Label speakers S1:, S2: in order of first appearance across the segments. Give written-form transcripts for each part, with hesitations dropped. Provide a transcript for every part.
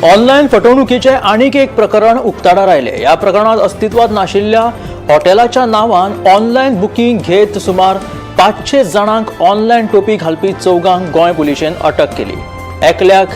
S1: Online फटवणुकीचें आनीक एक प्रकरण उक्ताडार आयलें. ह्या प्रकरणांत अस्तित्वांत नाशिल्ल्या हॉटेलाच्या नांवान ऑनलायन बुकींग घेत सुमार 500 जाणांक ऑनलायन टोपी घालपी 4 गोंय पुलिशेन अटक केली. एकल्याक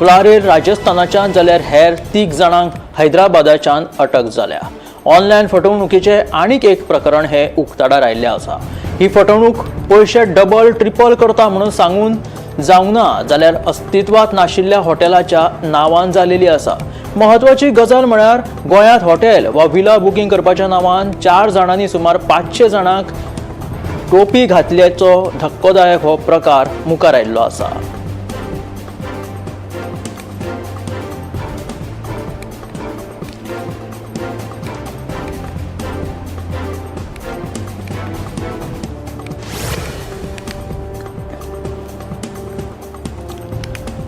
S1: ग्वाल्हेर राजस्थानाच्यान जाल्यार हेर 3 जाणांक हैदराबादाच्यान अटक जाल्या. ऑनलायन फटवणुकीचें आनीक एक प्रकरण हे उक्ताडार आयिल्लें आसा. ही फटवणूक पयशे डबल ट्रिपल करता म्हणून सांगून जावंक ना जाल्यार अस्तित्वांत नाशिल्ल्या हॉटेलाच्या नांवान जालेली आसा. म्हत्वाची गजाल म्हळ्यार गोंयांत हॉटेल वा विला बुकींग करपाच्या नांवान 4 जाणांनी सुमार 500 जाणांक टोपी घातल्याचो धक्कोदायक हो प्रकार मुखार आयिल्लो आसा.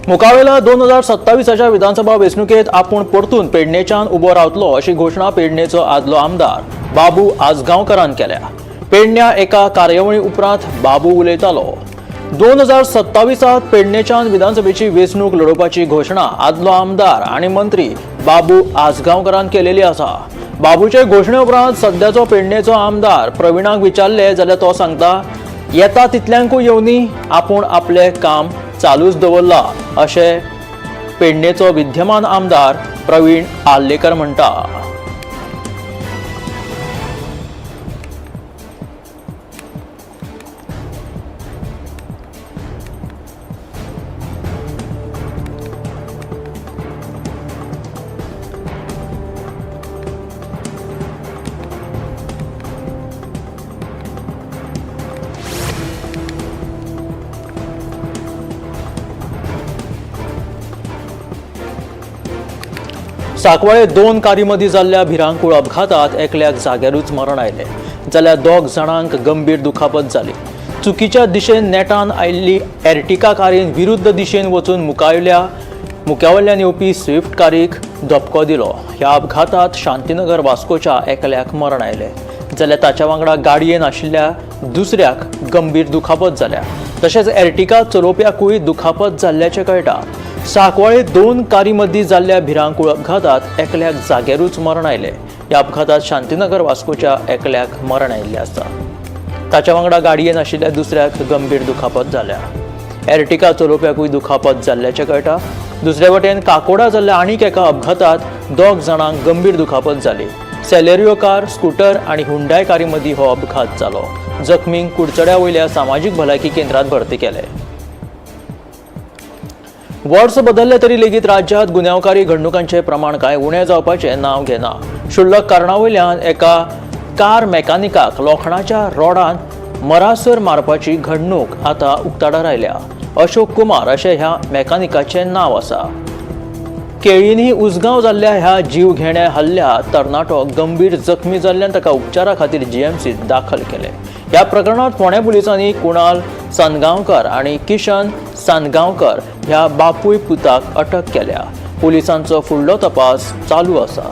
S1: मुखावेल्या 2027 विधानसभा वेंचणुकेत आपूण परतून पेडणेच्यान उबो रावतलो अशी घोशणा पेडणेचो आदलो आमदार बाबू आजगांवकारान केल्या. पेडण्या एका कार्यावळी उपरांत बाबू उलयतालो. 2027 पेडणेच्यान विधानसभेची वेंचणूक लढोवपाची घोशणा आदलो आमदार आनी मंत्री बाबू आजगांवकारान केलेली आसा. बाबूचे घोशणे उपरांत सद्याचो पेडणेचो आमदार प्रवीणाक विचारले जाल्यार तो सांगता, येता तितल्यांकूय येवनी, आपूण आपलें काम चालूच दवरला अशें पेडणेचो विद्यमान आमदार प्रवीण आर्लेकर म्हणटा. साकवाळे 2 कारी मदीं जाल्ल्या भिरांकूळ अपघातात एकल्याक जाग्यारूच मरण आयलें जाल्यार 2 जाणांक गंभीर दुखापत जाली. चुकीच्या दिशेन नेटान आयिल्ली एर्टिका कारीन विरुद्ध दिशेन वचून मुख्यावयल्यान येवपी स्विफ्ट कारीक धपको दिलो. ह्या अपघातात शांतीनगर वास्कोच्या एकल्याक मरण आयलें जाल्यार ताच्या वांगडा गाडयेन आशिल्ल्या दुसऱ्याक गंभीर दुखापत जाल्या. तशेंच एर्टिका चलोवप्याकूय दुखापत जाल्ल्याचें कळटा. साकवाळे 2 कारी मदीं जाल्ल्या भिरांकूळ अपघातात एकल्याक जाग्यारूच मरण आयलें. ह्या अपघातात शांतीनगर वास्कोच्या एकल्याक मरण आयिल्लें आसा. ताच्या वांगडा गाडयेन आशिल्ल्या दुसऱ्याक गंभीर दुखापत जाल्या. एर्टिका चलोवप्याकूय दुखापत जाल्ल्याचें कळटा. दुसरे वटेन काकोडा जाल्ल्या आनीक एका अपघातात 2 जाणांक गंभीर दुखापत जाली. सेलेरियो कार, स्कूटर आनी हुंडाय कारी मदीं हो अपघात जालो. जखमींक कुडचड्या वयल्या सामाजीक भलायकी केंद्रांत भरती केले. वर्स बदलले तरी लेगीत राज्यांत गुन्यांवकारी घडणुकांचें प्रमाण कांय उणें जावपाचें नांव घेना. क्षुल्लक कारणा वयल्यान एका कार मेकॅनिकाक लोखणाच्या रोडान मरासर मारपाची घडणूक आतां उक्ताडार आयल्या. अशोक कुमार अशें ह्या मेकॅनिकाचें नांव आसा. केळींनी उसगांव जाल्ल्या ह्या जीव घेण्या हल्ल्यात तरणाटो गंभीर जखमी जाल्ल्यान ताका उपचारा खातीर जीएमसीत दाखल केले. ह्या प्रकरणांत फोंडें पुलिसांनी कुणाल सानगांवकर आनी किशन सानगांवकर ह्या बापूय पुताक अटक केल्या. पुलिसांचो फुडलो तपास चालू आसा.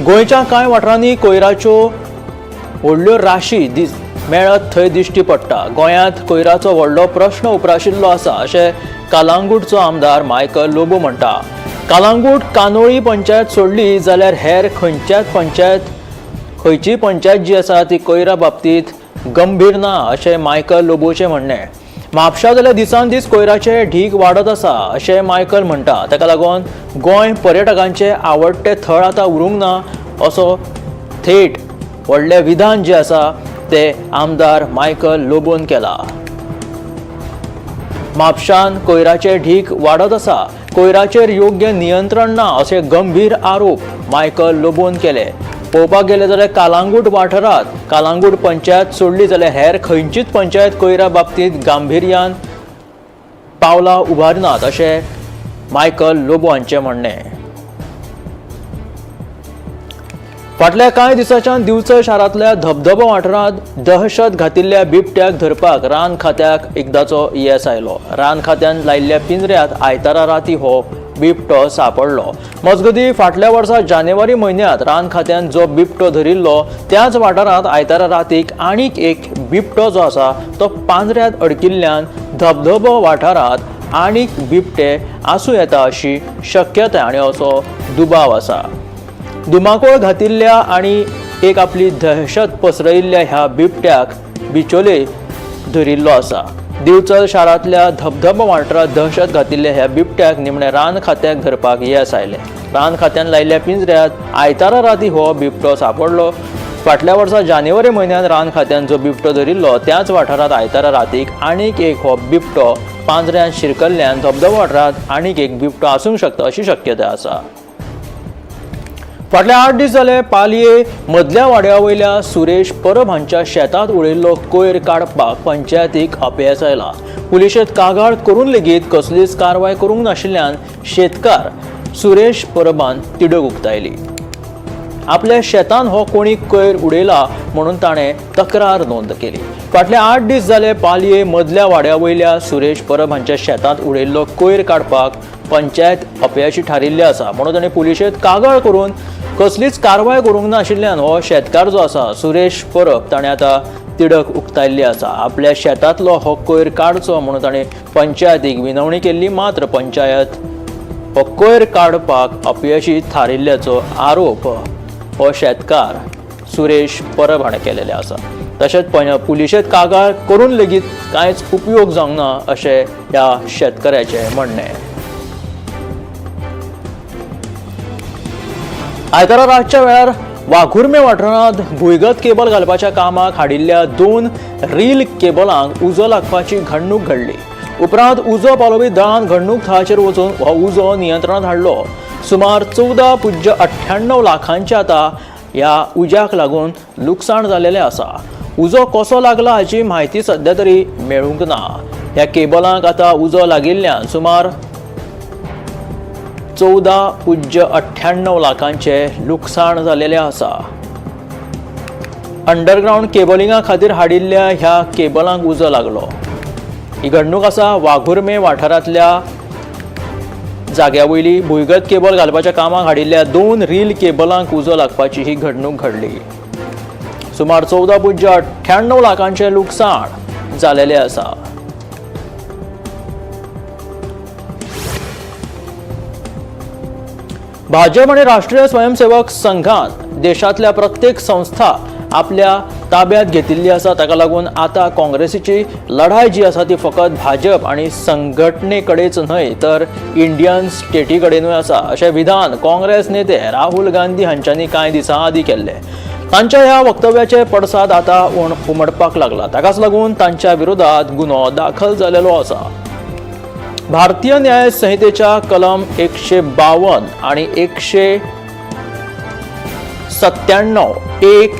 S1: गोंयच्या कांय वाठारांनी कोयराच्यो व्हडल्यो राशी मेळत थंय दिश्टी पडटा. गोंयांत कोयराचो व्हडलो प्रश्न उप्राशिल्लो आसा अशें कालांगूटचो आमदार मायकल लोबो म्हणटा. कालांगूट कानोळी पंचायत सोडली जाल्यार हेर खंयच्याच पंचायत खंयची पंचायत जी आसा ती कोयरा बाबतींत गंभीर ना अशें मायकल लोबोचें म्हणणें. म्हापशा जाल्यार दिसान दीस कोयराचे ढीग वाडत आसा अशें मायकल म्हणटा. ताका लागून गोंय पर्यटकांचें आवडटें थळ आतां उरूंक ना असो थेट व्हडलें विधान जें आसा तें आमदार मायकल लोबोन केलां. म्हापशान कोयराचे ढीग वाडत आसा, कोयराचेर योग्य नियंत्रण ना अशे गंभीर आरोप मायकल लोबोन केले. पळोवपाक गेले जाल्यार कालांगूट वाठारांत कालांगूट पंचायत सोडली जाल्यार हेर खंयचीच पंचायत कोयरा बाबतींत गांभिर्यान पावलां उबारनात अशें मायकल लोबो हांचें म्हणणें. फाटल्या कांय दिसांच्यान दिवचल शारांतल्या धबधबो वाठारांत दहशत घातिल्ल्या बिबट्याक धरपाक रान खात्याक एकदाचो येस आयलो. रान खात्यान लायिल्ल्या पिंजऱ्यांत आयतारा राती हो बिबटो सापडलो. मजगतीं फाटल्या वर्सा जानेवारी म्हयन्यांत रान खात्यान जो बिबटो धरिल्लो त्याच वाठारांत आयतारा रातीक आनीक एक बिबटो जो आसा तो पांजऱ्यांत अडकिल्ल्यान धबधबो वाठारांत आनीक बिबटे आसूं येता अशी शक्यताय आनी असो दुबाव आसा. धुमाकूळ घातिल्ल्या आनी एक आपली दहशत पसरयिल्ल्या ह्या बिबट्याक बिचोले धरिल्लो आसा. दिवचल शारांतल्या धबधबो वाठारांत दहशत घातिल्ल्या ह्या बिबट्याक निमणे रान खात्याक धरपाक येस आयलें. रान खात्यान लायिल्ल्या पिंजऱ्यांत आयतारा राती हो बिबटो सापडलो. फाटल्या वर्सा जानेवारी म्हयन्यांत रान खात्यान जो बिबटो धरिल्लो त्याच वाठारांत आयतारा रातीक आनीक एक हो बिबटो पांजऱ्यांत शिरकल्ल्यान धबधबो वाठारांत आनीक एक बिबटो आसूंक शकता अशी शक्यताय आसा. फाटले 8 दीस जाले पालये मदल्या वाड्या वयल्या सुरेश परब हांच्या शेतांत उडयल्लो कोयर काडपाक पंचायतीक अपेस आयला. पुलिशेंत कागाळ करून लेगीत कसलीच कारवाय करूंक नाशिल्ल्यान शेतकार सुरेश परबान तिडक उक्तायली. आपल्या शेतान हो कोणी कोयर उडयला म्हणून ताणें तक्रार नोंद केली. फाटले 8 दीस जाले पालये मदल्या वाड्या वयल्या सुरेश परब हांच्या शेतांत उडयल्लो कोयर काडपाक पंचायत अपयशी थारिल्ली आसा म्हणून ताणें पुलिशेंत कागाळ करून कसलीच कारवाय करूंक नाशिल्ल्यान हो शेतकार जो आसा सुरेश परब ताणें आतां तिडक उक्तायल्ली आसा. आपल्या शेतांतलो हो कोयर काडचो म्हणून ताणें पंचायतीक विनवणी केल्ली, मात्र पंचायत हो कोयर काडपाक अपयशी थारिल्ल्याचो आरोप हो शेतकार सुरेश परब हाणें केलेले आसा. तशेंच पुलिशेंत कागाळ करून लेगीत कांयच उपयोग जावंक ना अशें ह्या शेतकऱ्याचें म्हणणें. आयतारा रातच्या वेळार वाघुर्मे वाठारांत भुंयगत केबल घालपाच्या कामाक हाडिल्ल्या 2 रील केबलांक उजो लागपाची घडणूक घडली. उपरांत उजो पालोवपी दळान घडणूक थळाचेर वचून हो उजो नियंत्रणांत हाडलो. सुमार 14.98 लाखांचे आतां ह्या उज्याक लागून लुकसाण जालेलें आसा. उजो कसो लागला हाची म्हायती सद्या तरी मेळूंक ना. ह्या केबलांक आतां उजो लागिल्ल्यान सुमार 14.98 लाखांचे लुकसाण जालेलें आसा. अंडरग्रावंड केबलिंगा खातीर हाडिल्ल्या ह्या केबलांक उजो लागलो. ही घडणूक आसा वाघुर्मे वाठारांतल्या जाग्या वयली. भुंयगत केबल घालपाच्या कामाक हाडिल्ल्या 2 रील केबलांक उजो लागपाची ही घडणूक घडली. सुमार 14.98 लाखांचें लुकसाण जालेलें आसा. भाजप आनी राष्ट्रीय स्वयंसेवक संघान देशांतल्या प्रत्येक संस्था आपल्या ताब्यात घेतिल्ली आसा. ताका लागून आतां काँग्रेसीची लढाय जी आसा ती फकत भाजप आनी संघटने कडेच न्हय तर इंडियन स्टेटी कडेनूय आसा अशें विधान काँग्रेस नेते राहुल गांधी हांच्यांनी कांय दिसां आदीं केल्लें. तांच्या ह्या वक्तव्याचे पडसाद आतां उमटपाक लागला. ताकाच लागून तांच्या विरोधात गुन्हो दाखल जालेलो आसा. भारतीय न्याय संहितेच्या कलम 152 आणि 197(1)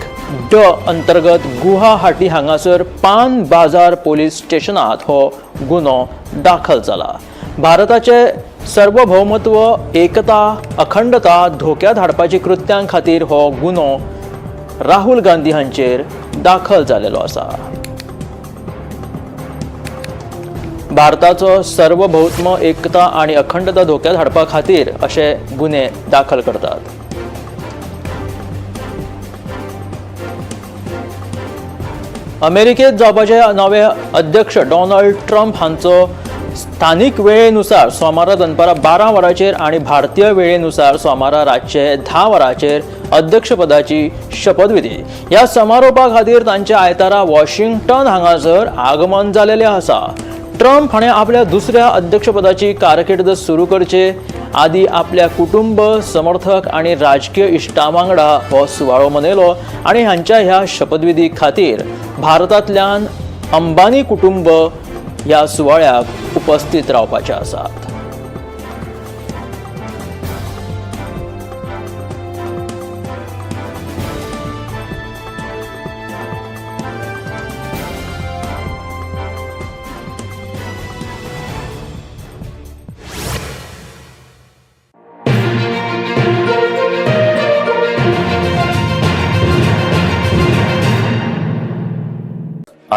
S1: ड अंतर्गत गुवाहाटी हांगासर पान बाजार पोलीस स्टेशनात हो गुन्हो दाखल जाला. भारताचे सार्वभौमत्व, एकता, अखंडता धोक्यात हाडपाची कृत्यां खातीर हो गुन्हो राहुल गांधी हांचेर दाखल जालेलो आसा. भारताचो सार्वभौत्म, एकता आनी अखंडता धोक्यात हाडपा खातीर अशे गुन्हे दाखल करतात. अमेरिकेत जावपाचे नवे अध्यक्ष डोनाल्ड ट्रम्प हांचो स्थानिक वेळेनुसार सोमारा दनपारां 12 वरांचेर आनी भारतीय वेळेनुसार सोमारा रातचे 10 वरांचेर अध्यक्षपदाची शपथविधी. ह्या समारोपा खातीर तांचे आयतारा वॉशिंग्टन हांगासर आगमन जालेलें आसा. ट्रम्प हाणें आपल्या दुसऱ्या अध्यक्षपदाची कारकीर्द सुरू करचे आदी आपल्या कुटुंब समर्थक आनी राजकीय इश्टां वांगडा हो सुवाळो मनयलो आनी हांच्या ह्या शपथविधी खातीर भारतांतल्यान अंबानी कुटुंब ह्या सुवाळ्याक उपस्थित रावपाचे आसात.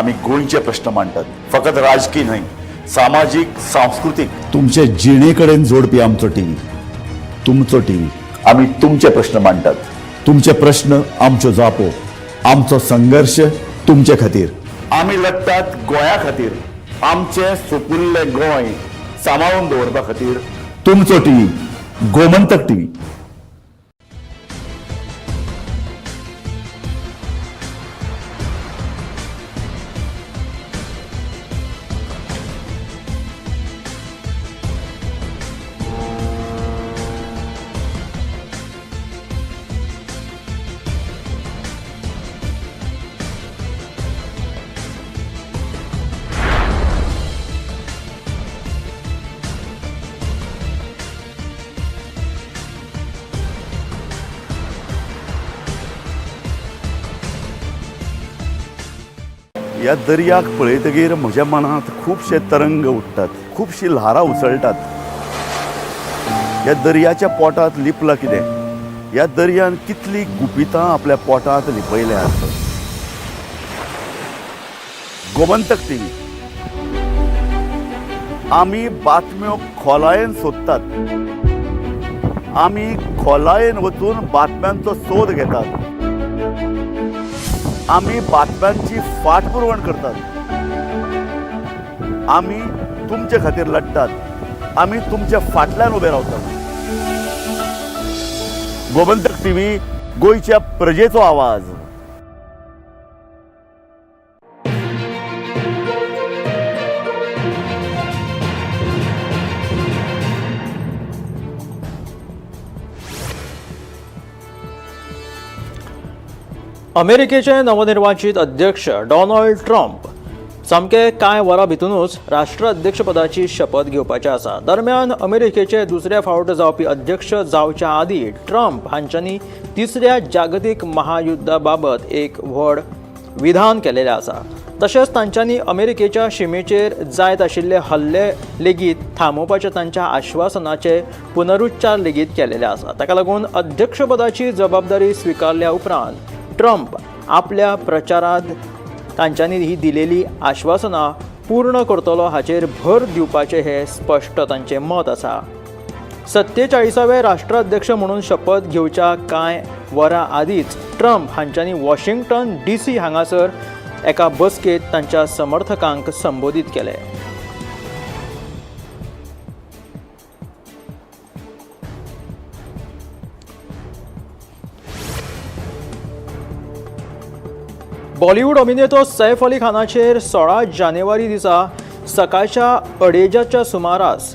S2: आमी गोंयचे प्रश्न मांडटात, फकत राजकी न्हय, सामाजीक, सांस्कृतीक, तुमचे जिणे कडेन जोडपी आमचो टीव्ही, तुमचो टीव्ही. आमी तुमचे प्रश्न मांडटात, तुमचे प्रश्न आमच्यो जापो, आमचो संघर्श तुमचे खातीर. आमी लडटात गोंया खातीर, आमचें सुपुल्लें गोंय सांबाळून दवरपा खातीर. तुमचो टीव्ही, गोमंतक टीव्ही. ह्या दर्याक पळयतगीर म्हज्या मनांत खुबशे तरंग उठ्ठात, खुबशीं ल्हारां उसळटात. ह्या दर्याच्या पोटांत लिपलां कितें? ह्या दर्यान कितलीं गुपितां आपल्या पोटांत लिपयल्यांत? गोमंतक टीव्ही, आमी बातम्यो खोलायेन सोदतात, आमी खोलायेन वचून बातम्यांचो सोद घेतात, आमी बातम्यांची फाटपुरवण करतात, आमी तुमचे खातीर लडटात, आमी तुमच्या फाटल्यान उबे रावतात. गोमंतक टीव्ही, गोंयच्या प्रजेचो आवाज.
S1: अमेरिकेचे नवनिर्वाचित अध्यक्ष डोनाल्ड ट्रम्प सामके कांय वरां भितरूच राष्ट्राध्यक्षपदाची शपथ घेवपाचे आसा. दरम्यान अमेरिकेचे दुसऱ्या फावट जावपी अध्यक्ष जावच्या आदीं ट्रम्प हांच्यांनी तिसऱ्या जागतीक महायुद्धा बाबत एक व्हड विधान केलेलें आसा. तशेंच तांच्यांनी अमेरिकेच्या शिमेचेर जायत आशिल्ले हल्ले लेगीत थांबोवपाच्या तांच्या आश्वासनाचे पुनरुच्चार लेगीत केलेले आसा. ताका लागून अध्यक्षपदाची जबाबदारी स्विकारल्या उपरांत ट्रम्प आपल्या प्रचारांत तांच्यांनी ही दिलेली आश्वासनां पूर्ण करतलो हाचेर भर दिवपाचें हें स्पश्ट तांचें मत आसा. 47वे राष्ट्राध्यक्ष म्हणून शपथ घेवच्या कांय वरां आदींच ट्रम्प हांच्यांनी वॉशिंग्टन DC हांगासर एका बसकेंत तांच्या समर्थकांक संबोधीत केलें. बॉलिवूड अभिनेतो सैफ अली खानाचेर 16 जानेवारी दिसा सकाळच्या 2:30च्या सुमारास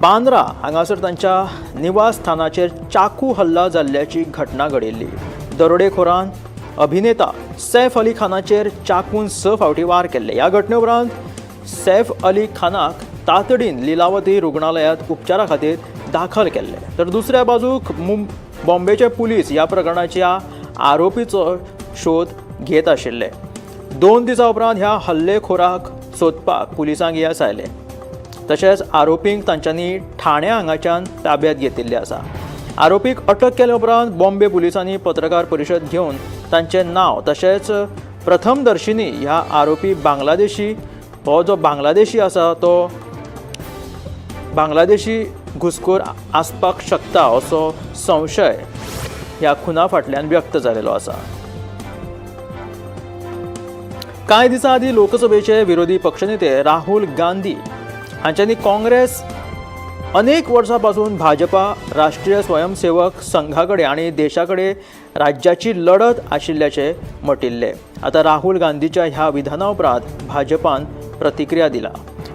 S1: बांद्रा हांगासर तांच्या निवासस्थानाचेर चाकू हल्ला जाल्ल्याची घटना घडिल्ली. दरोडेखोरान अभिनेता सैफ अली खानाचेर चाकून 6 फावटी वार केल्ले. ह्या घटने उपरांत सैफ अली खानाक तातडीन लिलावती रुग्णालयांत उपचारा खातीर दाखल केल्ले. तर दुसऱ्या बाजूक बॉम्बेचे पुलीस ह्या प्रकरणाच्या आरोपीचो शोध घेत आशिल्ले. 2 दिसां उपरांत ह्या हल्लेखोराक सोदपाक पुलिसांक येस आयलें. तशेंच आरोपींक तांच्यांनी ठाणे हांगाच्यान ताब्यात घेतिल्ले आसा. आरोपीक अटक केल्या उपरांत बॉम्बे पुलिसांनी पत्रकार परिशद घेवन तांचें नांव तशेंच प्रथमदर्शिनी ह्या आरोपी बांगलादेशी, हो जो बांगलादेशी आसा तो बांगलादेशी घुसखोर आसपाक शकता असो संशय ह्या खुना फाटल्यान व्यक्त जालेलो आसा. कांय दिसां आदीं लोकसभेचे विरोधी पक्षनेते राहुल गांधी हांच्यांनी काँग्रेस अनेक वर्सां पासून भाजपा राष्ट्रीय स्वयंसेवक संघा कडेन आनी देशा कडेन राज्याची लढत आशिल्ल्याचें म्हटिल्लें. आतां राहुल गांधीच्या ह्या विधाना उपरांत भाजपान प्रतिक्रिया दिला.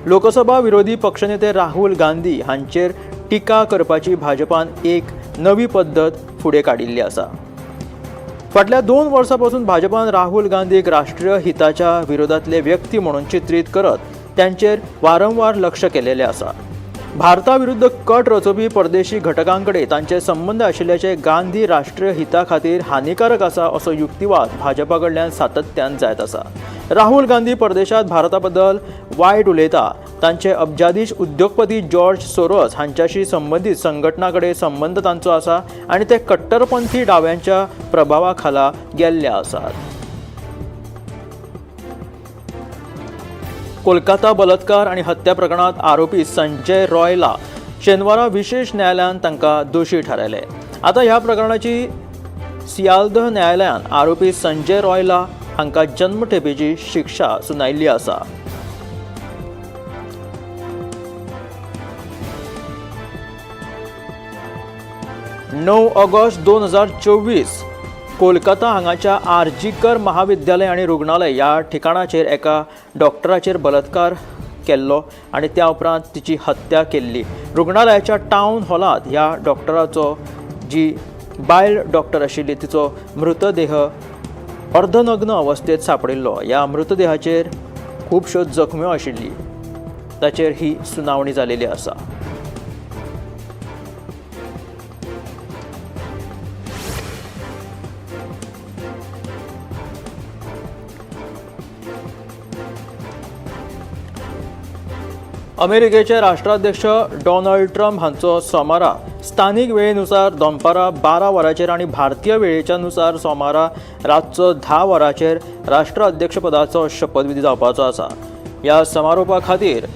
S1: लोकसभा विरोधी पक्षनेते राहुल गांधी हांचेर टिका करपाची भाजपान एक नवी पद्दत फुडें काडिल्ली आसा. फाटल्या 2 वर्सां पासून भाजपान राहुल गांधीक राष्ट्रीय हिताच्या विरोधांतले व्यक्ती म्हणून चित्रीत करत त्यांचेर वारंवार लक्ष केलेलें आसा. भारता विरुद्ध कट रचोवपी परदेशी घटकां कडेन तांचे संबंद आशिल्ल्याचे गांधी राष्ट्रीय हिता खातीर हानिकारक आसा असो युक्तिवाद भाजपा कडल्यान सातत्यान जायत आसा. राहुल गांधी परदेशांत भारता बद्दल वायट उलयता, तांचे अब्जाधीश उद्योगपती जॉर्ज सोरोस हांच्याशी संबंदीत संघटना कडेन संबंद तांचो आसा आनी ते कट्टरपंथी डाव्यांच्या प्रभावा खाला गेल्ले आसात. कोलकाता बलात्कार आनी हत्या प्रकरणांत आरोपी संजय रॉयला शेनवारा विशेष न्यायालयान तांकां दोशी थारायले. आतां ह्या प्रकरणाची सियालदह न्यायालयान आरोपी संजय रॉयला हांकां जन्मठेपेची शिक्षा सुनायिल्ली आसा. 9 ऑगस्ट 2024 कोलकाता हांगाच्या आरजीकर महाविद्यालय आनी रुग्णालय ह्या ठिकाणाचेर एका डॉक्टराचेर बलात्कार केल्लो आनी त्या उपरांत तिची हत्या केल्ली. रुग्णालयाच्या टावन हॉलांत ह्या डॉक्टराचो जी बायल डॉक्टर आशिल्ली तिचो मृतदेह अर्धनग्न अवस्थेत सांपडिल्लो. ह्या मृतदेहाचेर खुबश्यो जखम्यो आशिल्ली. ताचेर ही सुनावणी जालेली आसा. अमेरिकेचे राष्ट्राध्यक्ष डोनाल्ड ट्रम्प हांचो सोमारा स्थानीक वेळेनुसार दनपारां 12 वरांचेर आनी भारतीय वेळेच्या नुसार सोमारा रातचो 10 वरांचेर राष्ट्राध्यक्षपदाचो शपथविधी जावपाचो आसा. ह्या समारोपा खातीर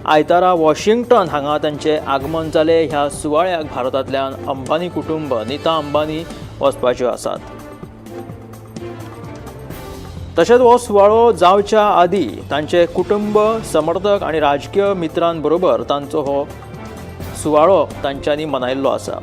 S1: आयतारा वॉशिंग्टन हांगा तांचे आगमन जालें. ह्या सुवाळ्याक भारतांतल्यान अंबानी कुटुंब नीता अंबानी वचपाच्यो आसात. तशेंच हो सुवाळो जावच्या आदीं तांचे कुटुंब समर्थक आनी राजकीय मित्रांबरोबर तांचो हो सुवाळो तांच्यांनी मनयल्लो आसा.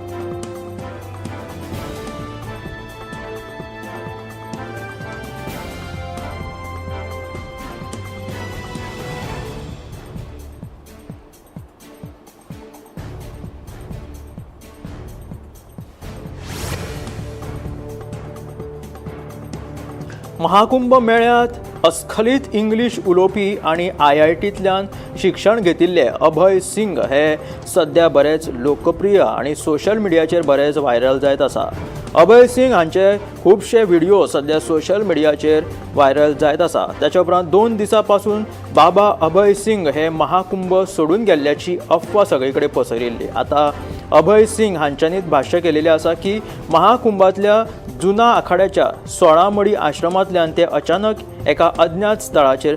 S1: महाकुंभ मेळ्यात अस्खलित इंग्लीश उलोवपी आनी IITतल्यान शिक्षण घेतिल्ले अभय सिंग हे सद्या बरेच लोकप्रिय आनी सोशल मिडियाचेर बरेच व्हायरल जायत आसा. अभय सिंग हांचे खुबशे व्हिडिओ सद्या सोशल मिडियाचेर व्हायरल जायत आसा. ताच्या उपरांत 2 दिसां पासून बाबा अभय सिंग हे महाकुंभ सोडून गेल्ल्याची अफवा सगळे कडेन पसरिल्ली. आतां अभय सिंग हांच्यांनी भाश्य केलेलें आसा की महाकुंभांतल्या जुना आखाड्याच्या 16 मडी आश्रमांतल्यान ते अचानक एका अज्ञात स्थळाचेर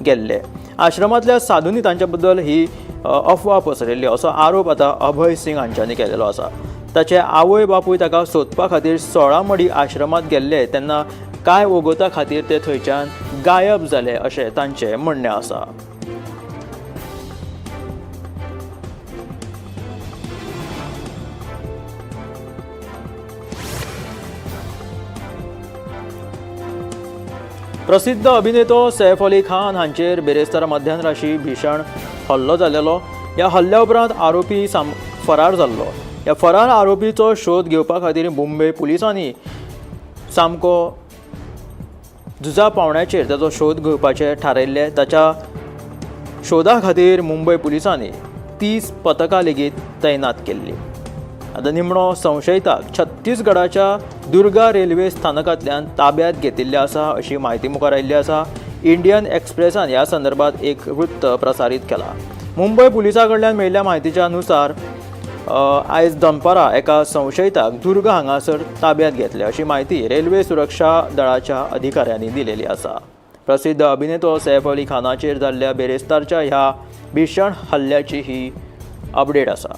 S1: गेल्ले. आश्रमांतल्या साधूंनी तांच्या बद्दल ही अफवा पसरिल्ली असो आरोप आतां अभय सिंग हांच्यांनी केलेलो आसा. ताचे आवय बापूय ताका सोदपा खातीर 16 मडी आश्रमांत गेल्ले तेन्ना कांय वगता खातीर ते थंयच्यान गायब जाले अशें तांचें म्हणणें आसा. प्रसिद्ध अभिनेतो सैफ अली खान हांचेर बेरेस्तारा मध्यान राशी भीषण हल्लो जालेलो. ह्या हल्ल्या उपरांत आरोपी फरार जाल्लो. ह्या फरार आरोपीचो शोध घेवपा खातीर मुंबय पुलिसांनी सामको झुजा पावण्याचेर ताचो शोध घेवपाचें थारायिल्लें. ताच्या शोधा खातीर मुंबय पुलिसांनी 30 पथकां लेगीत तैनात केल्ली. आतां निमणो संशयताक छत्तीसगडाच्या दुर्गा रेल्वे स्थानकांतल्यान ताब्यात घेतिल्ले आसा अशी म्हायती मुखार आयिल्ली आसा. इंडियन एक्सप्रेसान ह्या संदर्भात एक वृत्त प्रसारीत केला. मुंबय पुलिसां कडल्यान मेळिल्ल्या म्हायतीच्या अनुसार आयज दनपारां एका संशयताक दुर्गा हांगासर ताब्यात घेतले अशी म्हायती रेल्वे सुरक्षा दळाच्या अधिकाऱ्यांनी दिलेली आसा. प्रसिद्ध अभिनेतो सैफ अली खानाचेर जाल्ल्या बेरेस्तारच्या ह्या भीषण हल्ल्याची ही अपडेट आसा.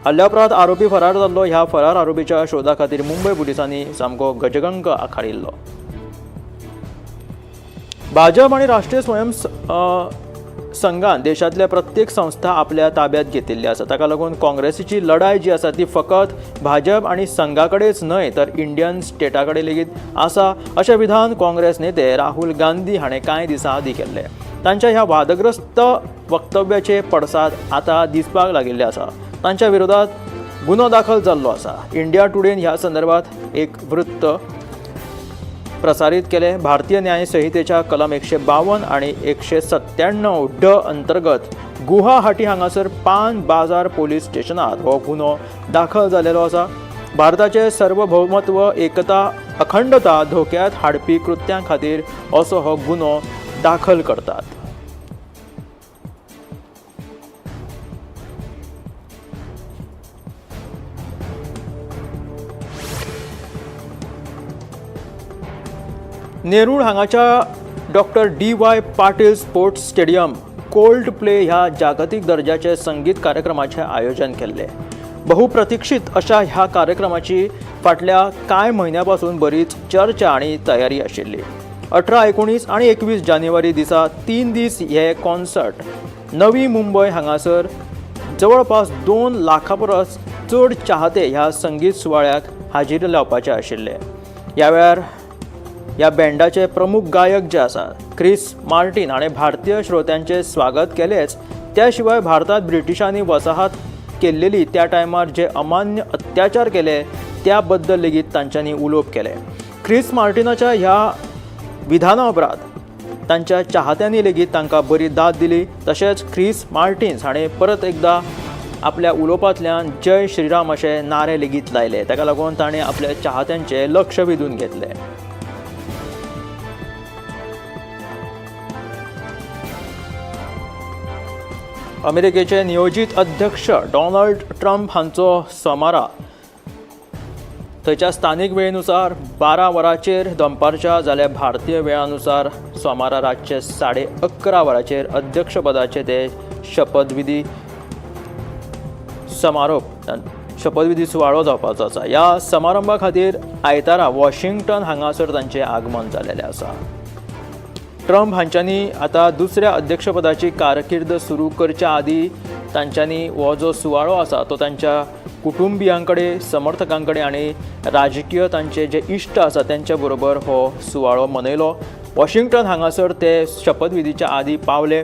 S1: हल्ल्या उपरांत आरोपी फरार जाल्लो. ह्या फरार आरोपीच्या शोधा खातीर मुंबय पुलिसांनी सामको गजगंग आखाडिल्लो. भाजप आनी राष्ट्रीय स्वयं संघान देशांतल्या प्रत्येक संस्था आपल्या ताब्यात घेतिल्ली आसा. ताका लागून काँग्रेसीची लढाय जी आसा ती फकत भाजप आनी संघा कडेच न्हय तर इंडियन स्टेटा कडेन लेगीत आसा अशें विधान काँग्रेस नेते राहुल गांधी हाणें कांय दिसां आदीं केल्लें. तांच्या ह्या वादग्रस्त वक्तव्याचे पडसाद आतां दिसपाक लागिल्ले आसा. तांच्या विरोधात गुन्हो दाखल जाल्लो आसा. इंडिया टुडेन ह्या संदर्भात एक वृत्त प्रसारीत केले. भारतीय न्याय संहितेच्या कलम 152 आनी 197 ड अंतर्गत गुवाहाटी हांगासर पान बाजार पोलीस स्टेशनात हो गुन्हो दाखल जालेलो आसा. भारताचे सार्वभौमत्व, एकता, अखंडता धोक्यात हाडपी कृत्यां खातीर असो हो गुन्हो दाखल करतात. नेरूळ हांगाच्या Doctor D Y Patil sports stadium Coldplay ह्या जागतीक दर्जाचे संगीत कार्यक्रमाचें आयोजन केल्लें. बहुप्रतीक्षित अशा ह्या कार्यक्रमाची फाटल्या कांय म्हयन्यां पासून बरीच चर्चा आनी तयारी आशिल्ली. 18, 19 आनी 21 जानेवारी दिसा 3 दीस हे कॉन्सर्ट नवी मुंबय हांगासर जवळपास 2 लाखां परस चड चाहते ह्या संगीत सुवाळ्याक हाजीर लावपाचे आशिल्ले. ह्या वेळार ह्या बँडाचे प्रमुख गायक जे आसा क्रिस मार्टीन हाणें भारतीय श्रोत्यांचें स्वागत केलेंच, त्या शिवाय भारतांत ब्रिटिशांनी वसाहत केल्लेली त्या टायमार जे अमान्य अत्याचार केले त्या बद्दल लेगीत तांच्यांनी उलोवप केलें. क्रिस मार्टिनाच्या ह्या विधाना उपरांत तांच्या चाहत्यांनी लेगीत तांकां बरी दाद दिली. तशेंच क्रिस मार्टिन्स हाणें परत एकदां आपल्या उलोवपांतल्यान जय श्रीराम अशें नारे लेगीत लायले. ताका लागून ताणें आपल्या चाहत्यांचें लक्ष वेधून घेतलें. अमेरिकेचे नियोजीत अध्यक्ष डोनाल्ड ट्रम्प हांचो सोमारा थंयच्या स्थानीक वेळेनुसार 12 वरांचेर दनपारच्या जाल्यार भारतीय वेळानुसार सोमारा रातचे 11:30 वरांचेर अध्यक्षपदाचे ते शपथविधी समारोप शपथविधी सुवाळो जावपाचो आसा. ह्या समारंभा खातीर आयतारा वॉशिंग्टन हांगासर तांचें आगमन जालेलें आसा. ट्रम्प हांच्यांनी आतां दुसऱ्या अध्यक्षपदाची कारकीर्द सुरू करच्या आदी तांच्यांनी हो जो सुवाळो आसा तो तांच्या कुटुंबियां कडेन, समर्थकां कडेन आनी राजकीय तांचे जे इश्ट आसा त्यांच्या बरोबर हो सुवाळो मनयलो. वॉशिंग्टन हांगासर ते शपथविधीच्या आदी पावले.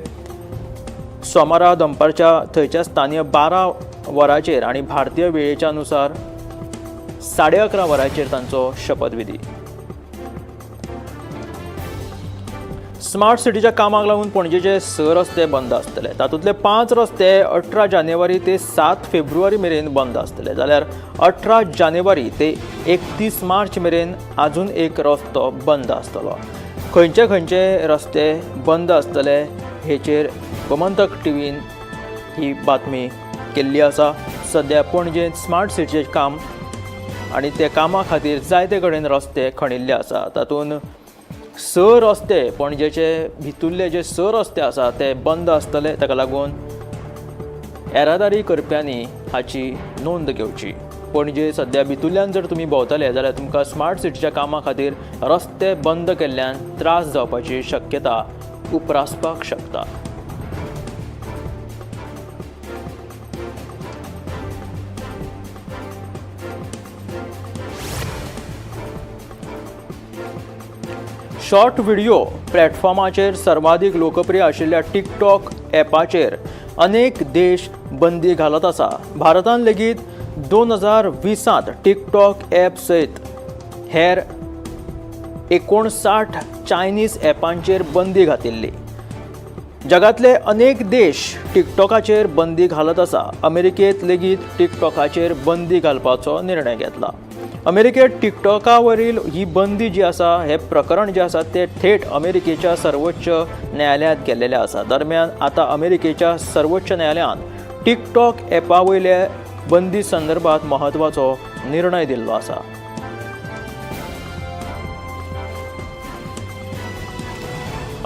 S1: सोमारा दनपारच्या थंयच्या स्थानीय 12 वरांचेर आनी भारतीय वेळेच्या नुसार 11:30 वरांचेर तांचो शपथविधी. स्मार्ट सिटीच्या कामाक लागून पणजेचे 6 रस्ते बंद आसतले. तातूंतले 5 रस्ते 18 जानेवारी ते 7 फेब्रुवारी मेरेन बंद आसतले, जाल्यार 18 जानेवारी ते 31 मार्च मेरेन अजून एक रस्तो बंद आसतलो. खंयचे खंयचे रस्ते बंद आसतले हेचेर गोमंतक टीव्हीन ही बातमी केल्ली आसा. सद्या पणजेंत स्मार्ट सिटीचें काम आनी ते कामा खातीर जायते कडेन रस्ते खणिल्ले आसा. तातूंत 6 रस्ते पणजेचे भितुल्ले जे 6 रस्ते आसा ते बंद आसतले. ताका लागून येरादारी करप्यांनी हाची नोंद घेवची. पणजे सद्या भितुल्ल्यान जर तुमी भोंवतले जाल्यार तुमकां स्मार्ट सिटीच्या कामा खातीर रस्ते बंद केल्ल्यान त्रास जावपाची शक्यता उप्रासपाक शकता. शॉर्ट व्हिडिओ प्लॅटफॉर्माचेर सर्वाधिक लोकप्रिय आशिल्ल्या टिकटॉक ॲपाचेर अनेक देश बंदी घालत आसा. भारतान लेगीत 2020 टिकटॉक ॲप सयत हेर 59 चायनीज ॲपांचेर बंदी घातिल्ली. जगांतले अनेक देश टिकटॉकाचेर बंदी घालत आसा. अमेरिकेंत लेगीत टिकटॉकाचेर बंदी घालपाचो निर्णय घेतला. अमेरिकेत टिकटॉका वरील ही बंदी जी आसा, हे प्रकरण जे आसा ते थेट अमेरिकेच्या सर्वोच्च न्यायालयांत गेल्लेले आसा. दरम्यान आतां अमेरिकेच्या सर्वोच्च न्यायालयान टिकटॉक ॲपा वयले बंदी संदर्भात म्हत्वाचो निर्णय दिल्लो आसा.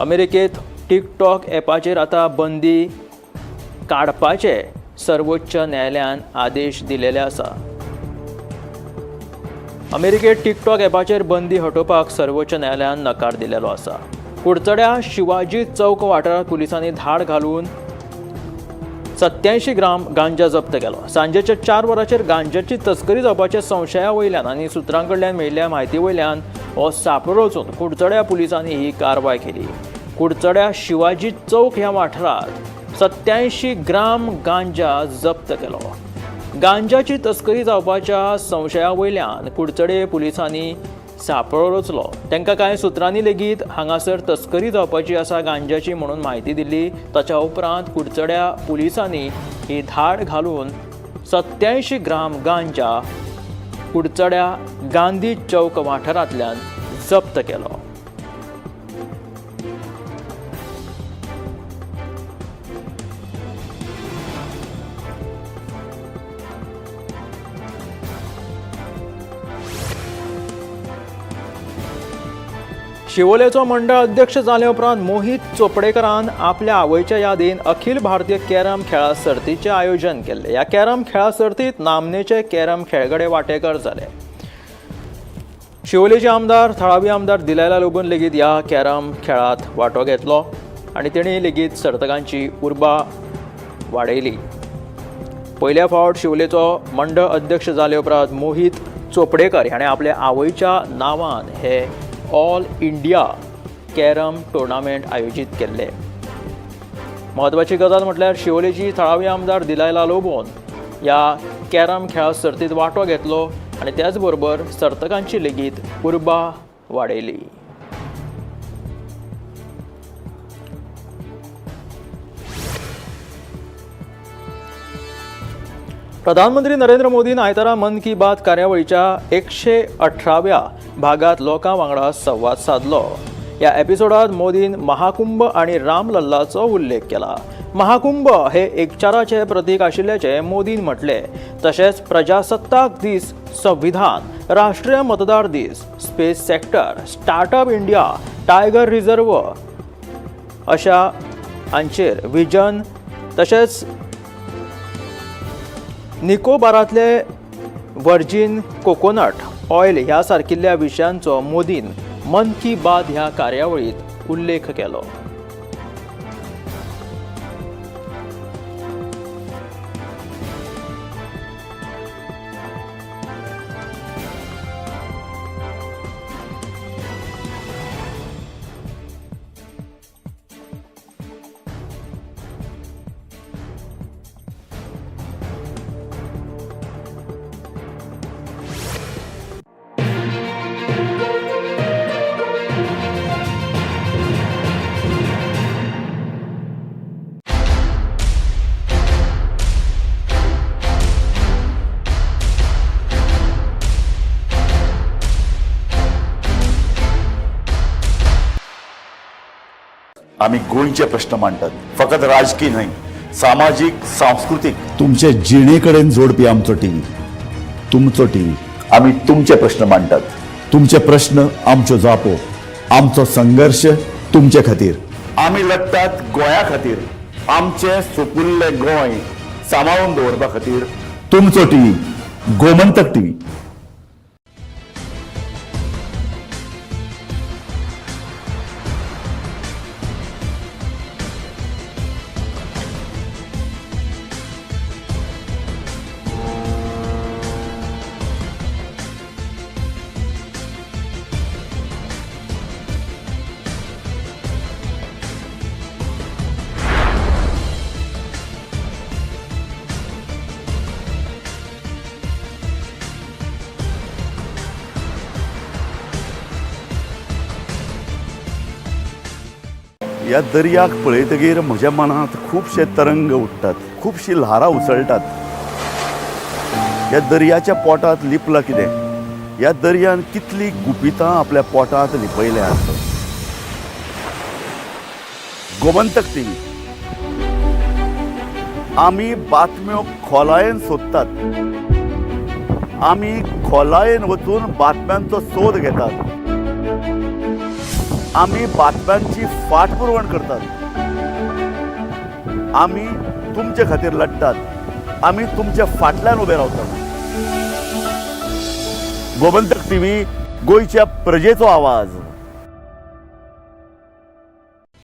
S1: अमेरिकेत टिकटॉक ॲपाचेर आतां बंदी काडपाचे सर्वोच्च न्यायालयान आदेश दिलेले आसा. अमेरिकेत टिकटॉक ॲपाचेर बंदी हटोवपाक सर्वोच्च न्यायालयान नकार दिलेलो आसा. कुडचड्या शिवाजी चौक वाठारांत पुलिसांनी धाड घालून 87 ग्राम गांजा जप्त केलो. सांजेच्या 4 वरांचेर गांजाची तस्करी जावपाच्या संशया वयल्यान आनी सुत्रां कडल्यान मेळिल्ल्या म्हायती वयल्यान हो सांपळो रचून कुडचड्या पुलिसांनी ही कारवाय केली. कुडचड्या शिवाजी चौक ह्या वाठारांत 87 ग्राम गांजा जप्त केलो. गांजाची तस्करी जावपाच्या संशया वयल्यान कुडचडे पुलिसांनी सांपळो रचलो. तांकां कांय सुत्रांनी लेगीत हांगासर तस्करी जावपाची आसा गांजाची म्हणून म्हायती दिल्ली. ताच्या उपरांत कुडचड्या पुलिसांनी ही धाड घालून 87 ग्राम गांजा कुडचड्या गांधी चौक वाठारांतल्यान जप्त केलो. शिवोलेचो मंडळ अध्यक्ष जाले उपरांत मोहित चोपडेकरान आपल्या आवयच्या यादीन अखिल भारतीय कॅरम खेळा सर्तीचें आयोजन केल्लें. ह्या कॅरम खेळा सर्तीत नामनेचे कॅरम खेळगडे वांटेकार जाले. शिवोलेचे आमदार, थळावी आमदार दिलायला लोबोन लेगीत ह्या कॅरम खेळात वांटो घेतलो आनी तेणी लेगीत सर्तकांची उर्बा वाडयली. पयल्या फावट शिवोलेचो मंडळ अध्यक्ष जाले उपरांत मोहित चोपडेकर हाणें आपल्या आवयच्या नांवान हे ऑल इंडिया कॅरम टुर्नामेंट आयोजीत केल्ले. म्हत्वाची गजाल म्हटल्यार शिवोलेची थळावी आमदार दिलायला लोबोन ह्या कॅरम खेळा सर्तीत वांटो घेतलो आनी त्याच बरोबर सर्तकांची लेगीत उर्बा वाडयली. प्रधानमंत्री नरेंद्र मोदीन आयतारा मन की बात कार्यावळीच्या 118व्या भागात लोकां वांगडा संवाद सादलो. ह्या एपिसोडात मोदीन महाकुंभ आनी रामलल्लाचो उल्लेख केला. महाकुंभ हे एकचाराचे प्रतीक आशिल्ल्याचें मोदीन म्हटलें. तशेंच प्रजासत्ताक दीस, संविधान, राष्ट्रीय मतदार दीस, space sector, startup India, tiger reserve अशा हांचेर विजन तशेंच निकोबारांतले वर्जीन कोकोनट ऑयल ह्या सारकिल्ल्या विशयांचो मोदीन मन की बात ह्या कार्यावळीत उल्लेख केलो.
S2: आमी गोंयचे प्रश्न मांडटात, फकत राजकी न्हय, सामाजीक, सांस्कृतीक, तुमचे जिणे कडेन जोडपी आमचो टीव्ही, तुमचो टीव्ही. आमी तुमचे प्रश्न मांडटात, तुमचे प्रश्न आमच्यो जापो, आमचो संघर्श तुमचे खातीर. आमी लढटात गोंया खातीर, आमचें सुपुल्लें गोंय सांबाळून दवरपा खातीर. तुमचो टीव्ही, गोमंतक टीव्ही. ह्या दर्याक पळयतगीर म्हज्या मनांत खुबशे तरंग उठ्ठात, खुबशीं ल्हारां उसळटात. ह्या दर्याच्या पोटांत लिपलां कितें? ह्या दर्यान कितलीं गुपितां आपल्या पोटांत लिपयल्यांत? गोमंतक टीव्ही, आमी बातम्यो खोलायेन सोदतात, आमी खोलायेन वचून बातम्यांचो सोद घेतात, आमी बातम्यांची फाटपुरवण करतात, आमी तुमचे खातीर लढटात, आमी तुमच्या फाटल्यान उबे रावतात. गोमंतक टीव्ही, गोंयच्या प्रजेचो आवाज.